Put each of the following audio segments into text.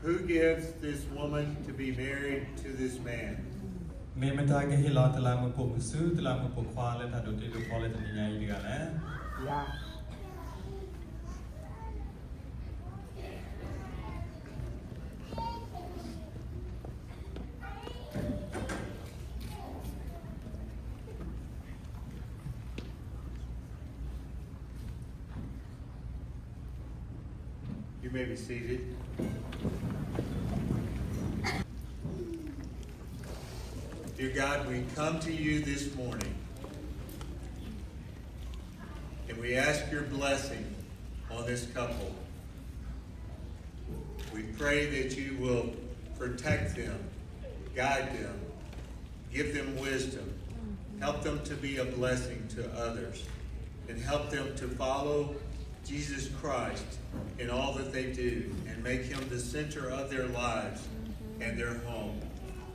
Who gives this woman to be married to this man? မ့ၢ်မတၤကဟ့ၣ်လီၤတလးမုၢ်ပိာ်မုၣ်ဆူ တလးမုၢ်ပိာ်ခွါလၢတၢ်ဒိးတ့ဒိးဖျီလၢတနံၤညါအံၤတဂၤလဲၣ်. You may be seated. Dear God, we come to you this morning and we ask your blessing on this couple. We pray that you will protect them, guide them, give them wisdom, help them to be a blessing to others, and help them to follow Jesus Christ in all that they do and make him the center of their lives and their home.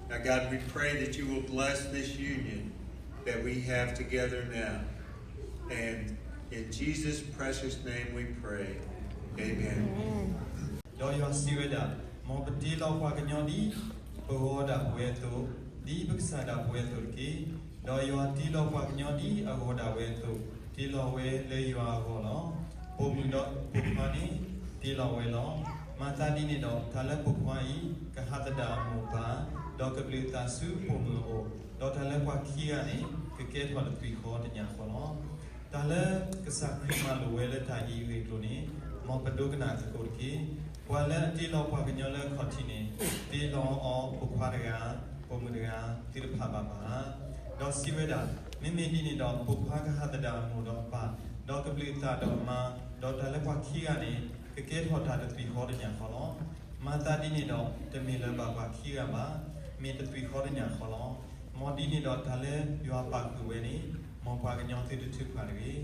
Now, God, we pray that you will bless this union that we have together now. And in Jesus' precious name we pray. Amen. ဒီးယွၤစံးဝဲဒၣ်, မ်ပတ့လီၤပှၤကညီဒ်ပဂီၤဒၣ်ပဝဲအသိး, ဒ်ပကစၢ်ဒၣ်ပဝဲအသိးတက့ၢ်. ဒီးယွၤတ့လီၤပှၤကညီဒ်အဂီၤဒၣ်ဝဲအသိး, တ့လီၤဝဲလၢယွၤအဂီၢ်လီၤ. ပိာ်မုၣ်ဒီးပိာ်ခွါန့ၣ်တ့လီၤဝဲလီၤ. မၤသးဒ်န့ၣ်ဒီး တၢ်လၢပိာ်ခွါအံၤ ကဟးသဒၣ်အမိၢ်အပၢ်, ဒီးကဘျုးအသးဆူပိာ်မုၣ်အအိၣ်, ဒီးတၢ်လၢပှၤခံဂၤန့ၣ် ကကဲထီၣ်တသွံၣ်ဃီတညၣ်ဃီလီၤ. တၢ်လၢကစၢ်ခရံာ်မၤလိာ်ဝဲလၢတၢ်အံၤအဂ့ၢ်အကျိၤန့ၣ်, မ်ပဒိကနၣ်သကိးတက့ၢ်. ပှၤလၢအတ့လီၤပှၤကညီလၢအခီၣ်ထံးန့ၣ်, တ့လီၤအီၤပိာ်ခွါတဂၤ, ပိာ်မုၣ်တဂၤ, သုတဖၣ်ဘၣ်ဘၣ်ဧါ. ဒီးစံးဝဲဒၣ်, မ့မ့ၢ်ဒ်န့ၣ်ဒီး ပိာ်ခွါကဟးသဒၣ်အမိၢ်ဒီးအပၢ်, ဒီးကဘျုးအသးဒီးအမါ, ဒီးတၢ်လၢပှၤခံဂၤန့ၣ် ကကဲထီၣ်တၢ်တသွံၣ်ဃီတညၣ်ဃီလီၤ. မၤသးဒ်န့ၣ်ဒီး တမ့ၢ်လၢၤဘၣ်ပှၤခံဂၤဘၣ်, မ့ၢ်တသွံၣ်ဃီတညၣ်ဃီလီၤ. မ်ဒ်န့ၣ်ဒီးတၢ်လၢယွၤပာ်ဃုာ်ဝဲန့ၣ်, မ်ပှၤကညီသုတထုးဖးတဂ့ၤ.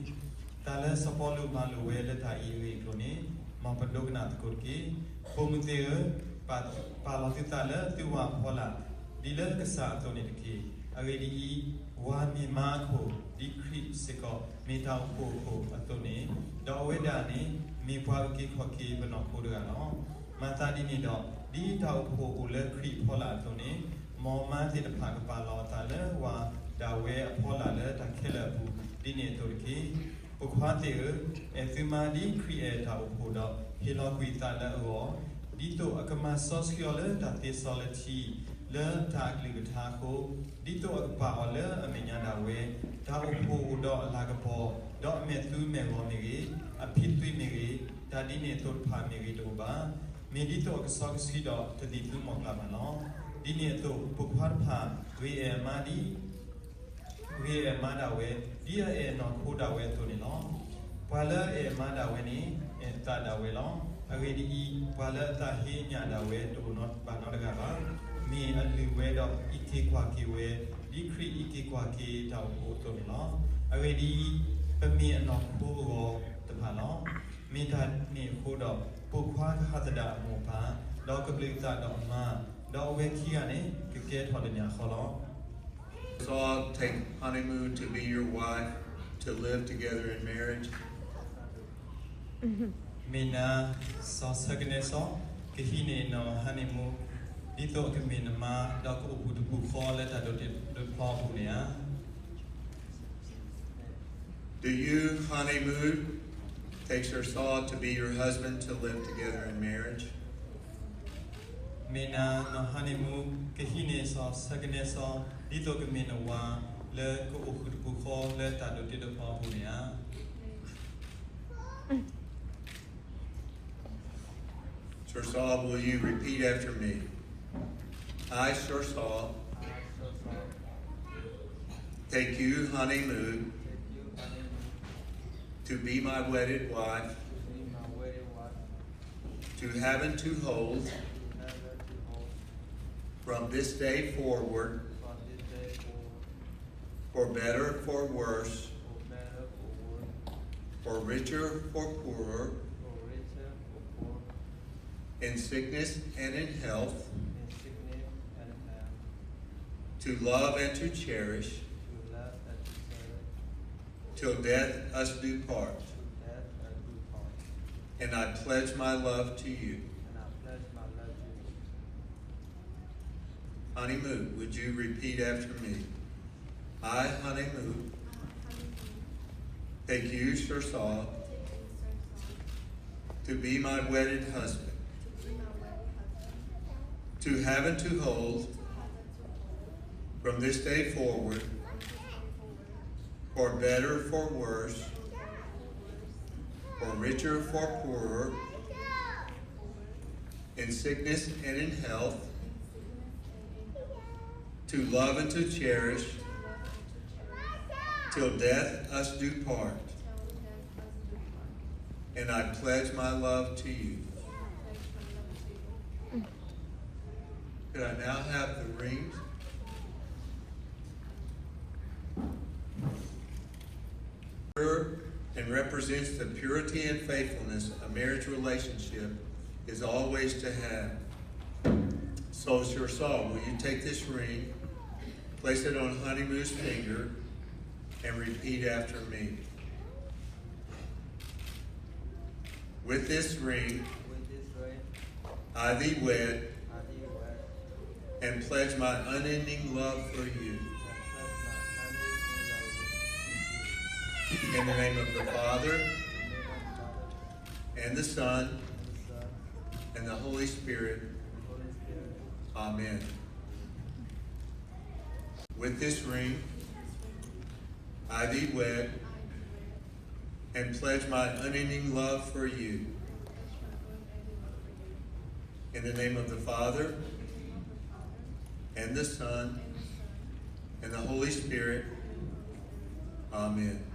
တၢ်လၢစီၤပီလူးမၤလိာ်ဝဲလၢတၢ်အံၤအဂ့ၢ်အကျိၤန့ၣ်, မ်ပဒိကနၣ်သကိးတက့ၢ်. ပိာ်မုၣ်သ့ၣ်ဧၢ, ပာ်လီၤသုသးလၢသုဝၤအဖီလာ်, ဒ်လၢကစၢ်အသိးန့ၣ်တက့ၢ်. အဂ့ၢ်ဒ်အံၤ, ဝၤမ့ၢ်မါအခိၣ်, ဒ်ခရံာ်စ့ၢ်ကီးမ့ၢ်တၢ်အိၣ်ဖှိၣ်အခိၣ်အသိးန့ၣ်, ဒီးအဝဲဒၣ်န့ၣ် မ့ၢ်ပှၤအုၣ်က့ၤခီၣ်က့ၤပနီၢ်ခိတဂၤလီၤ. မၤသးဒ်န့ၣ်ဒီး, ဒ်တၢ်အိၣ်ဖှိၣ်အိၣ်လၢခရံာ်အဖီလာ်အသိးန့ၣ်, မ်မါသ့ၣ်တဖၣ်ကပာ်လီၤအသးလၢဝၤဒၣ်ဝဲအဖီလာ်လၢတၢ်ခဲလၢာ်အပူၤ, ဒ်န့ၣ်အသိးတက့ၢ်. ပိာ်ခွါသ့ၣ်ဧၢ, အဲၣ်သုမါဒ်ခရံာ်အဲၣ်တၢ်အိၣ်ဖှိၣ်ဒီးဟ့ၣ်လီၤကွံာ်အသးလၢအဂီၢ်, ဒ်သိးအကမၤစီဆှံအီၤလၢတၢ်သ့စီလၢထံ, လၢတၢ်အကလုၢ်ကထါအဃိ, ဒ်သိးအကပာ်အီၤလၢအမဲာ်ညါဒၣ်ဝဲ, တၢ်အိၣ်ဖှိၣ်အိၣ်ဒီးအလၤကပီၤ, ဒီးအမဲာ်သူမဲာ်ဂီၤမ့ၢ်ဂ့ၤ, အဖံးသွံးမ့ၢ်ဂ့ၤ, တၢ်ဒ်န့ၣ်အသိးတဖၣ်မ့ၢ်ဂ့ၤတအိၣ်ဘၣ်. မ့ၢ်ဒ်သိးအကစီကဆှံဒီးတသံၣ်သူမီၢ်ကျၢ်ဘၣ်လီၤ. ဒ်န့ၣ်အသိး, ပိာ်ခွါတဖၣ်ဂ့ၤအဲၣ်အမါဒ် ဂ့ၤအဲၣ်မါဒၣ်ဝဲ, ဒ်အအဲၣ်အနီၢ်ခိဒၣ်ဝဲအသိးန့ၣ်လီၤ. ပှၤလၢအအဲၣ်မါဒၣ်ဝဲန့ၣ် အဲၣ်အသးဒၣ်ဝဲလီၤ. အဂ့ၢ်ဒ်အံၤ, ပှၤလၢအသးဟ့ညၣ်ဒၣ်ဝဲတအိၣ်ဘၣ်နီတဂၤဘၣ်. မ့ၢ်အလုၢ်ဝဲဒီးအံးက့ၤကွၢ်က့ၤဝဲ, ဒ်ခရံာ်အံးက့ၤကွၢ်က့ၤတၢ်အိၣ်ဖှိၣ်အသိးန့ၣ်လီၤ. အဂ့ၢ်ဒ်အံၤ, ပမ့ၢ်အနီၢ်ခိအဂီၤတဖၣ်လီၤ. မ့ၢ်တၢ်န့ၣ်အဃိဒီး, ပိာ်ခွါကဟးသဒၣ်အမိၢ်အပၢ်, ဒီးကဘျုးအသးဒီးအမါ, ဒီးအဝဲခံဂၤန့ၣ် ကကဲထီၣ်တညၣ်ဃီလီၤ. Saul take honeymoon to be your wife, to live together in marriage? မ့ၢ်နၤ စီၤဆၢကနဲစီၤ ကဟံးန့ၢ်နီၢ် honeymoon ဒ်သိးအကမ့ၢ်နမါ ဒီးကအိၣ်ဃုာ်တပူၤဃီလၢတၢ်ဒိးတ့ဒိးဖျီအပူၤန့ၣ်ဧါ. Do you, honeymoon, take Sir Saul to be your husband to live together in marriage? မ့ၢ်နၤနီၢ် honeymoon ကဟံးန့ၢ်စီၤဆၢကနဲစီၤ ဒ်သိးကမ့ၢ်နဝၤ လၢကအိၣ်ဃုာ်တပူၤဃီလၢတၢ်ဒိးတ့ဒိးဖျီအပူၤန့ၣ်ဧါ. Sir Saul, will you repeat after me? I, Sir Saul, take you, honeymoon, to be my wedded wife, to have and to hold from this day forward, for better, for worse, for richer, for poorer, in sickness and in health, to love and to cherish, till death us do part. And I pledge my love to you. Honey Moo, would you repeat after me? I, Honey Moo, take you, Sir Saul, to be my wedded husband, to have and to hold from this day forward, for better, for worse, for richer, for poorer, in sickness and in health, to love and to cherish, till death us do part. And I pledge my love to you. Could I now have the rings? And represents the purity and faithfulness a marriage relationship is always to have. So, Sir Saul, will you take this ring, place it on Honey Moo's finger, and repeat after me? With this ring, I thee wed, and pledge my unending love for you. In the name of the Father, and the Son, and the Holy Spirit. Amen. With this ring, I thee wed, and pledge my unending love for you. In the name of the Father, and the Son, and the Holy Spirit. Amen.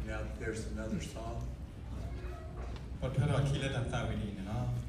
Now there's another song. ပထွဲထီၣ်ခံလၢတၢ်သးဝံၣ်န့ၣ်လီၤ.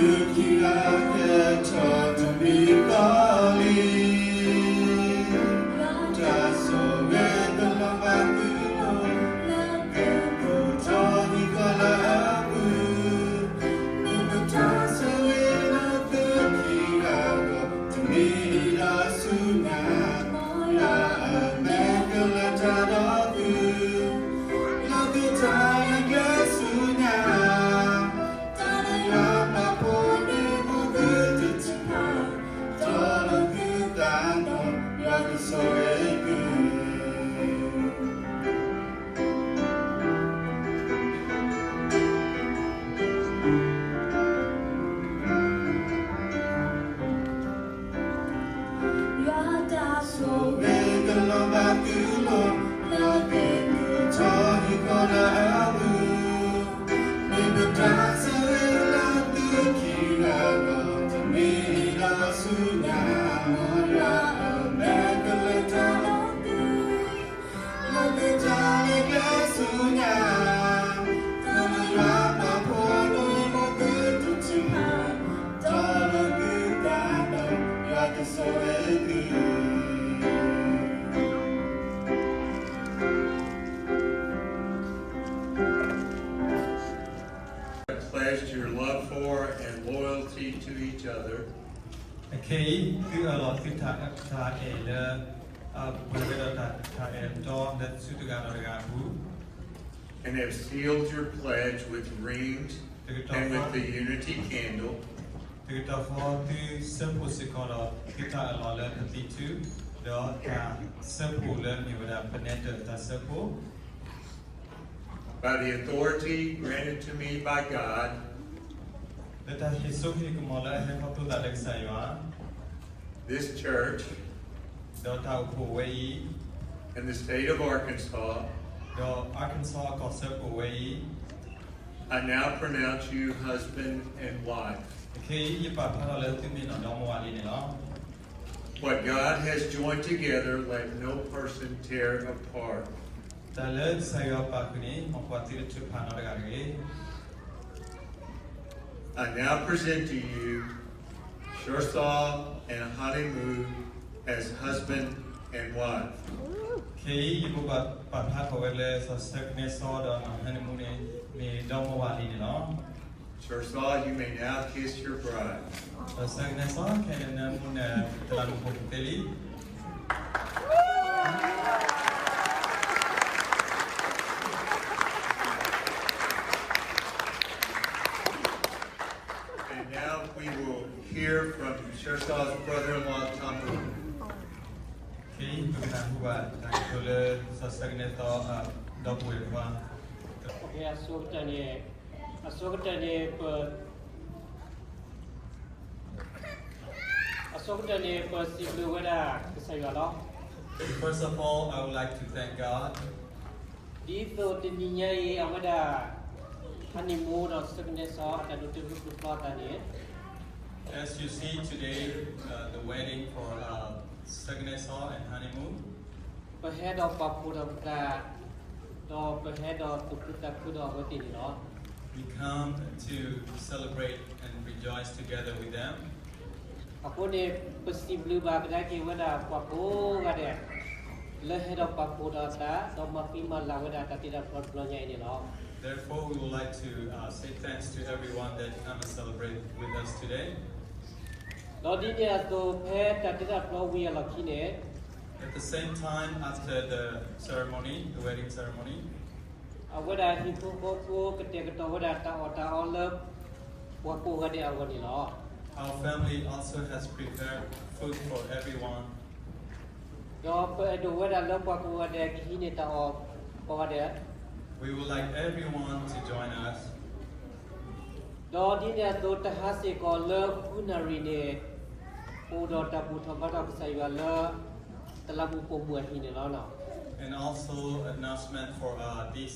ခံဂၤကဲထီၣ်တမံၤဃီလံ, တၢ်ဆိၣ်ဂ့ၤကလီၤဘၣ်သုလီၤ, လၢကဲထီၣ်တမံၤဃီလၢအပူၤ, မ့ၢ်ပတၢ်ဆိၣ်ဂ့ၤလၢသုခံဂၤအဂီၢ်, တမံၤဒီးဆူညါ, လၢအမဲာ်ကလဲၤတၢ်ဒီးသု, လၢသုတၢ်ရဲၣ်ကျဲၤဆူညါ ယွၤတၢ်ဆိၣ်ဂ့ၤကလီၤဘၣ်သုလီၤ, လၢကဲထီၣ်တမံၤဃီလၢအပူၤ, မ့ၢ်ပတၢ်ဆိၣ်ဂ့ၤလၢသုခံဂၤအဂီၢ်, တမံၤဒီးဆူညါ, လၢအမဲာ်ကလဲၤတၢ်ဒီးသု, လၢသုတၢ်ရဲၣ်ကျဲၤဆူညါ, တၢ်လၢယွၤပာ်ဖှိၣ်န့ၣ် မ်သုတထုးဖး, ဒီးလၢသုသးဒီး ယွၤကဆိၣ်ဂ့ၤသု pledged your love for and loyalty to each other. အခဲအံၤ သုအၢၣ်လီၤသုတၢ်အဲၣ်လၢ အပှဲၤဝဲဒီးတၢ်အဲၣ်တီလၢသုတဂၤဒီးတဂၤအပူၤ and have sealed your pledge with rings and with the unity candle. တကတီၢ်ဃီသုဆၢဖှိၣ်စ့ၢ်ကီးဒီး သုတၢ်အၢၣ်လီၤလၢပသံၣ်ထူ, ဒီးတၢ်ဆၢဖှိၣ်လၢမ့ၢ်ဝဲဒၣ် ပနဲတၢၣ်တၢ်ဆၢဖှိၣ် By the authority granted to me by God, လၢတၢ်ဟ့ၣ်စိဟ့ၣ်ကမီၤလၢအဟဲခီဖျိသးလၢကစၢ်ယွၤ, this church ဒီးတၢ်အိၣ်ဖှိၣ်ဝဲအံၤ, in the state of Arkansas, ဒီး Arkansas ကီၢ်စၢဖှိၣ်ဝဲအံၤ, I now pronounce you husband and wife. အခဲအံၤ ယပာ်ဖျါထီၣ်လၢသုမ့ၢ်နီၢ်ဒီမါဝၤလံန့ၣ်လီၤ. What God has joined together, let no person tear apart. တၢ်လၢကစၢ်ယွၤပာ်ဃုာ်န့ၣ် မ်ပှၤသံတထုးဖးနီတဂၤတဂ့ၤ. I now present to you Shersaw and Honeymoon as husband and wife. ခဲအံၤ ယမိၢ်ပာ်ဖျါထီၣ်ဝဲလၢစီၤဆၢကနဲစီဒီးနီၢ်ဟဲနမူန့ၣ် မ့ၢ်ဒီမါဝၤလံန့ၣ်လီၤ. Shersaw, you may now kiss your bride. စီၤဆၢကနဲစီ ခဲအံၤနမူနတလးမူးဖိကသ့လံ. ခဲအံၤ ပကနၢ်ဟူဘၣ်တၢ်ကတိၤလၢ စီၤဆၢကနဲစီဒီပုၢ်ဝဲၢ်ခွါ အဆိကတၢၢ်န့ၣ် အဆိကတၢၢ်န့ၣ် ပ အဆိကတၢၢ်န့ၣ် ပစံးဘျုးဝဲဒၣ်ကစၢ်ယွၤလီၤ. First of all, I would like to thank God. ဒ်သိးတနံၤညါအံၤ အဝဲဒၣ် ဟဲနံၣ်မူဒီးဆၢကနဲစီ အတၢ်ဒိးတုၤမုၢ်ဖျိဖျိသးန့ၣ် As you see today, uh, the wedding for, uh, Saganesaw and Honeymoon, ပဟဲဒီးပာ်ဖှိၣ်ဒီးပသး ဒီးပဟဲဒီးသူၣ်ခုသးခုဒီးအဝဲသ့ၣ်န့ၣ်လီၤ. We come to celebrate and rejoice together with them. အဃိန့ၣ် ပစံးဘျုးဘၣ်ကဒါက့ၤဝဲဒၣ်ပှၤကိးဂၤဒဲး လၢဟဲဒီးပာ်ဖှိၣ်ဒီးသး ဒီးမၤဃံမၤလၤဝဲဒၣ်တၢ်တ့တၢ်ဖျီတဘျီညါအံၤန့ၣ်လီၤ. Therefore, we would like to, uh, say thanks to everyone that come and celebrate with us today. ဒီးဒ်န့ၣ်အသိး ဖဲတၢ်တ့တၢ်ဖျီဝံၤအလီၢ်ခံန့ၣ် At the same time, after the ceremony, the wedding ceremony, အဝဲဒၣ်ဟံၣ်ဖိဃီဖိကတဲာ်ကတီၤဝဲဒၣ်တၢ်အီၣ်တၢ်အီလၢ ပှၤကိးဂၤဒဲးအဂီၢ်န့ၣ်လီၤ. Our family also has prepared food for everyone. ဒီးပအဲၣ်ဒိးဝဲဒၣ်လၢပှၤကိးဂၤဒဲးကဟံးန့ၢ်တၢ်အီၣ်ကိးဂၤဒဲး We would like everyone to join us. ဒီးဒ်န့ၣ်အသိး တဟါစ့ၢ်ကီးလၢဃုနၣ်ရံၣ်န့ၣ် ပအိၣ်ဒီးတၢ်ဘူၣ်ထီၣ်ဘါထီၣ်ကစၢ်ယွၤလၢ တလးမူးပိာ်မုၣ်အဟံၣ်န့ၣ်လီၤ. And also announcement for, uh, this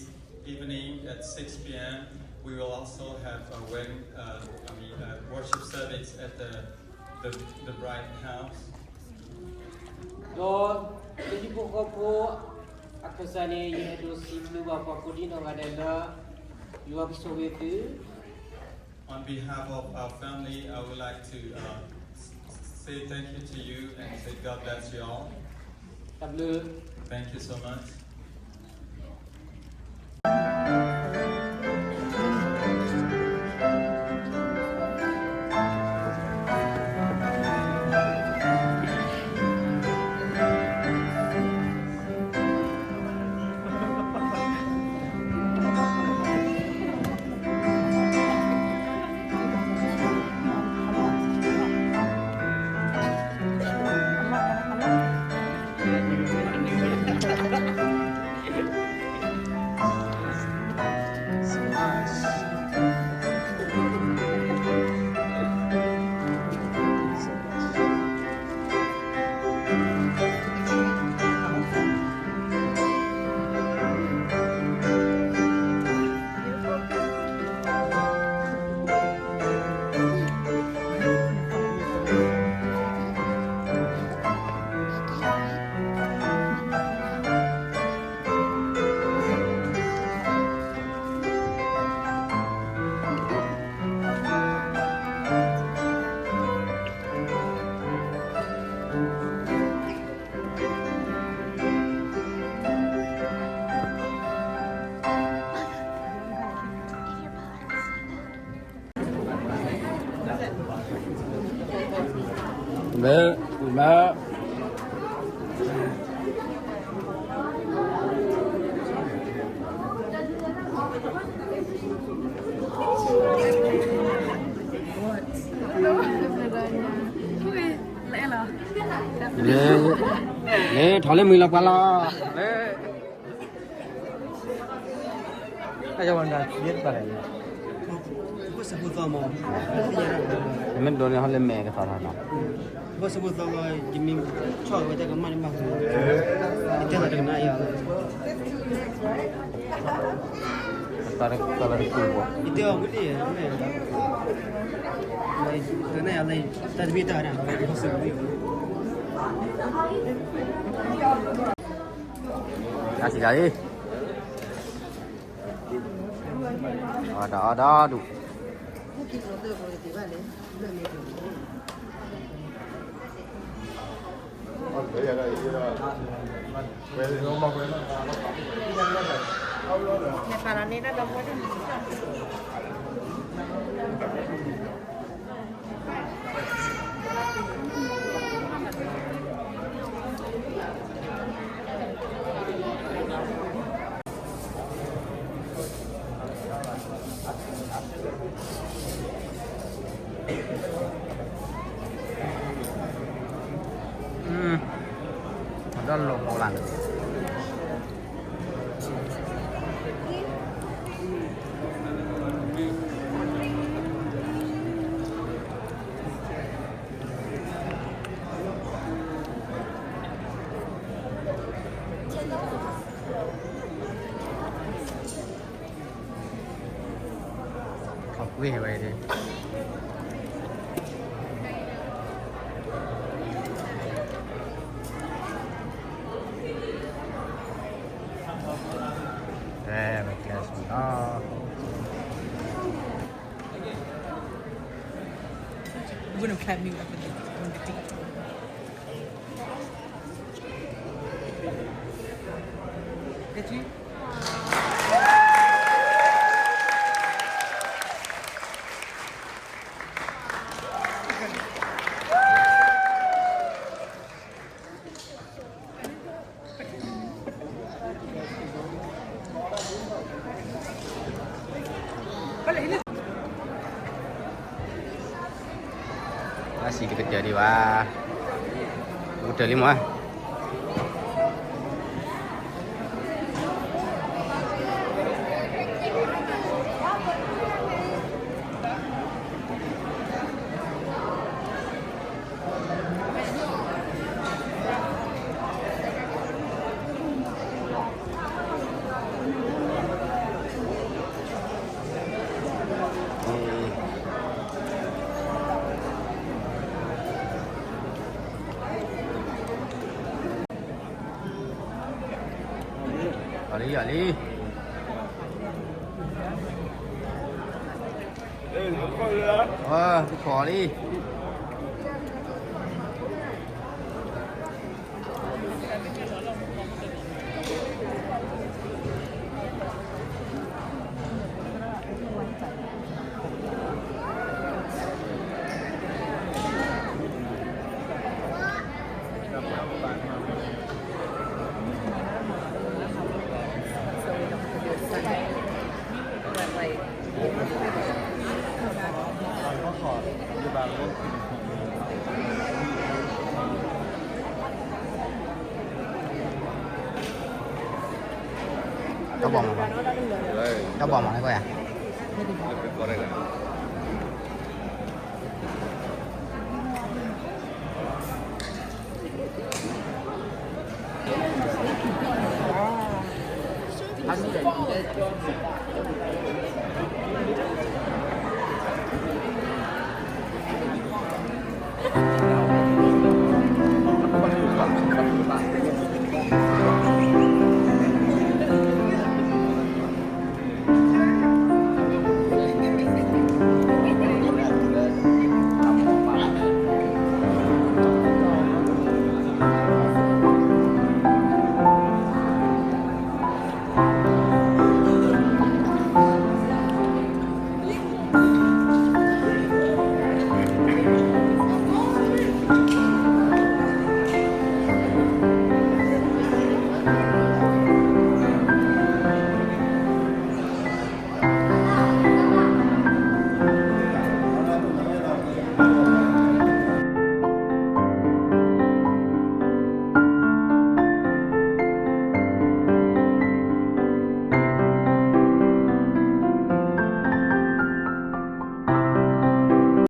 evening at six p.m. We will also have a wedding, uh, I mean, uh, worship service at the, the, the bride house. ဒီးပဟံၣ်ဖိဃီဖိအခၢၣ်စးန့ၣ် ယအဲၣ်ဒိးစံးဘျုးဘၣ်ပှၤကိးဒံနီၢ်ဂၤဒဲးလၢ ယွၤကဆိၣ်ဂ့ၤသု On behalf of our family, I would like to uh, say thank you to you and say God bless you all. Thank you so much. လဲၤထီၣ်လၢမုၢ်လီၤပှၤလီၤ, လၢ အဝဲဒၣ် မ့ၢ်ဒိးန့ၢ်ဟီလၢမဲာ်ကသီၣ်ထီၣ်နီၤ, ဘၣ်ဆၣ်ဖိသီလီၤ ယမ့ၢ်ဆီၣ်ဝဲတၢ်ကမၣ်န့ၣ်ဘၣ်, ယတဲလီၤတကနၣ်ယၤလီၤ, တၢ်တကူၣ်ဘၣ်, ယတဲအီၤဝံၤလံ, တကနၣ်ယၤလၢ တၢ်တမ့ၢ်တၢ်ဒၣ်, တၢ်စံးတၢ်လံ အီၣ်ဒၣ်အီၣ်ဒၣ်ဒူၣ်, အီၣ်ဒၣ်လီၤပှၤလၢ်န့ၣ် ခီကွ့ၢ်ဝဲဒၣ်, ဝဲကျဲးစၢးလီၤ. We're gonna clap me up again. Did you? အစံးတကတၢၢ်ဒံးဘၣ်, ကတၢၢ်လံမး. Allez, allez. အၢ တကိးလံ. တၢ်ဘီမး, တၢ်ဘီမးန့ၣ်ကွၢ်ယၤ.